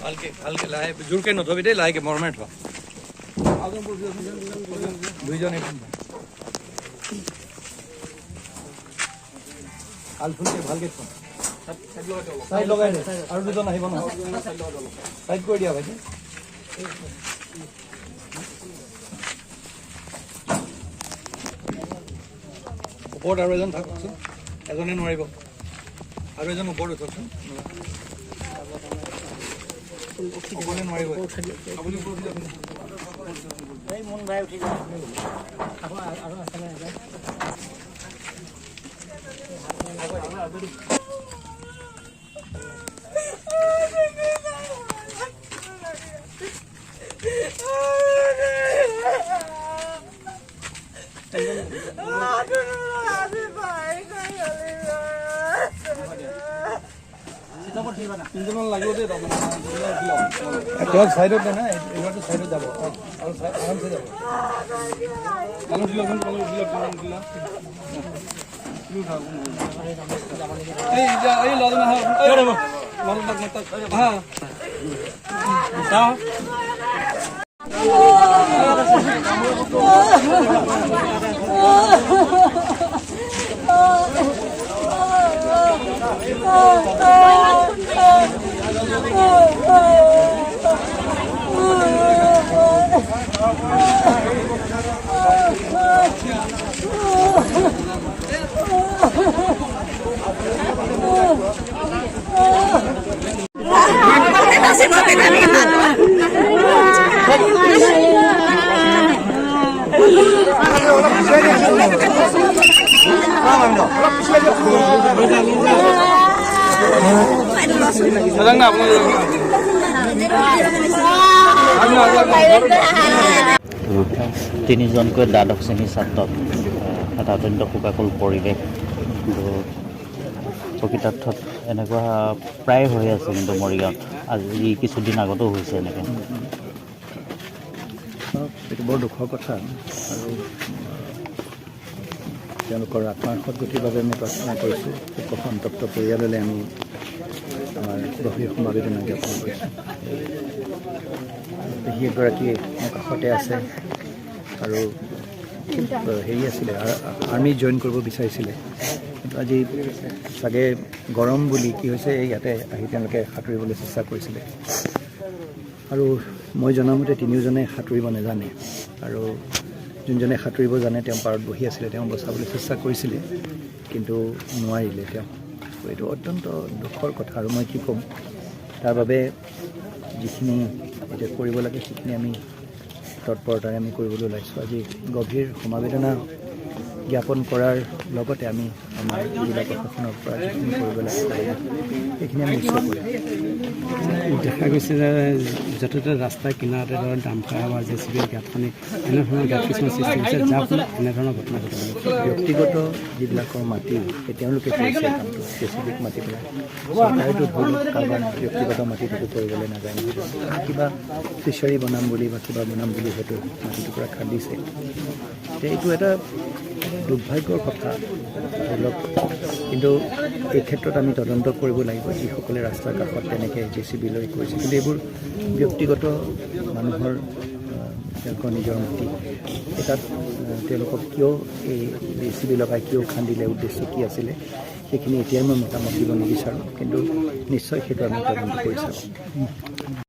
ভালকে ভালকে, লাহে, জোৰকে নথবি দেই, লাহেকে মৰমে থোৱা। দুইজন এইখন আলফুলকে ভালকে থোৱা, চাইড লগাই দে। আৰু দুজন আহিব নহয়, চাইড কৰি দিয়া ভাইটি। ওপৰত আৰু এজন থাককচোন, এজনে নোৱাৰিব। আৰু এজন ওপৰত উঠকচোন, অকলে নোৱাৰিব। আপুনি ওপৰত উঠি যাওক। এই মুন ভাই উঠি যা আৰু আছে নাই? তিনিজনমান লাগিব দেই। তাৰমানে তেওঁক চাইডত দে না, এইবাৰটো চাইডত যাব। অঁ, আৰু আৰামছে যাব। মানুহ উঠি লওকচোন, তোমালোক উঠি লওক, তোমালোক উঠি লওক। তুমি উঠা। এই এতিয়া এই ল'ৰাজন আহক। এই মানুহ তাক মাতাক। হা, চাওঁ। না আপোনালোক। তিনিজনকৈ দ্বাদশ শ্ৰেণীৰ ছাত্ৰক, এটা অত্যন্ত শোকাকুল পৰিৱেশ। কিন্তু প্ৰকৃতাৰ্থত এনেকুৱা প্ৰায় হৈ আছে কিন্তু মৰিগাঁৱত, আজি কিছুদিন আগতেও হৈছে এনেকৈ। এইটো বৰ দুখৰ কথা আৰু তেওঁলোকৰ আত্মাৰ সদগতিৰ বাবে আমি প্ৰাৰ্থনা কৰিছোঁ। শোক সন্তপ্ত পৰিয়াললৈ আমি আমাৰ গভীৰ সমবেদনা জ্ঞাপন কৰিছোঁ। পেহী এগৰাকী মোৰ কাষতে আছে আৰু খুব হেৰি আছিলে, আৰ্মি জইন কৰিব বিচাৰিছিলে, কিন্তু আজি চাগে গৰম বুলি কি হৈছে, এই ইয়াতে আহি তেওঁলোকে সাঁতুৰিবলৈ চেষ্টা কৰিছিলে। আৰু মই জনামতে তিনিওজনে সাঁতুৰিব নাজানে আৰু যোনজনে সাঁতুৰিব জানে তেওঁ পাৰত বহি আছিলে, তেওঁ বচাবলৈ চেষ্টা কৰিছিলে কিন্তু নোৱাৰিলে তেওঁ। এইটো অত্যন্ত দুখৰ কথা আৰু মই কি ক'ম, তাৰ বাবে যিখিনি এতিয়া কৰিব লাগে সেইখিনি আমি তৎপৰতাৰে আমি কৰিবলৈ ওলাইছোঁ। আজি গভীৰ সমবেদনা জ্ঞাপন কৰাৰ লগতে আমি আমাৰ জিলা প্ৰশাসনৰ পৰা যিখিনি কৰিব লাগে সেইখিনি আমি নিশ্চয় কৰিম। দেখা গৈছে যে য'তে ত'তে ৰাস্তাৰ কিনাৰতে ধৰক ডাম্পাৰ বা জে চি বি গাঁত খান্দি এনেধৰণৰ গাঁত কিছুমান সৃষ্টি হৈছে, যাৰ ফলত এনেধৰণৰ ঘটনা ঘটিবলৈ ব্যক্তিগত যিবিলাকৰ মাটি, সেই তেওঁলোকে কৰিছে কামটো, জে চি বিক মাতি পেলাই। চৰকাৰেতো ধৰি লওক কাৰোবাৰ ব্যক্তিগত মাটিটোতো কৰিবলৈ নাযায় নহয়। কিবা ফিচাৰী বনাম বুলি বা কিবা বনাম বুলি হয়তো মাটিটোৰ পৰা খান্দিছে। এতিয়া এইটো এটা দুৰ্ভাগ্যৰ কথা ধৰি লওক, কিন্তু এই ক্ষেত্ৰত আমি তদন্ত কৰিব লাগিব যিসকলে ৰাস্তাৰ কাষত তেনেকৈ জে চি বি লৈ কৰিছে। কিন্তু এইবোৰ ব্যক্তিগত মানুহৰ তেওঁলোকৰ নিজৰ মাটি, এই তাত তেওঁলোকক কিয় এই জে চি বি লগাই কিয় খান্দিলে, উদ্দেশ্য কি আছিলে, সেইখিনি এতিয়াই মই মতামত দিব নিবিচাৰোঁ, কিন্তু নিশ্চয় সেইটো আমি তদন্ত কৰি চাম।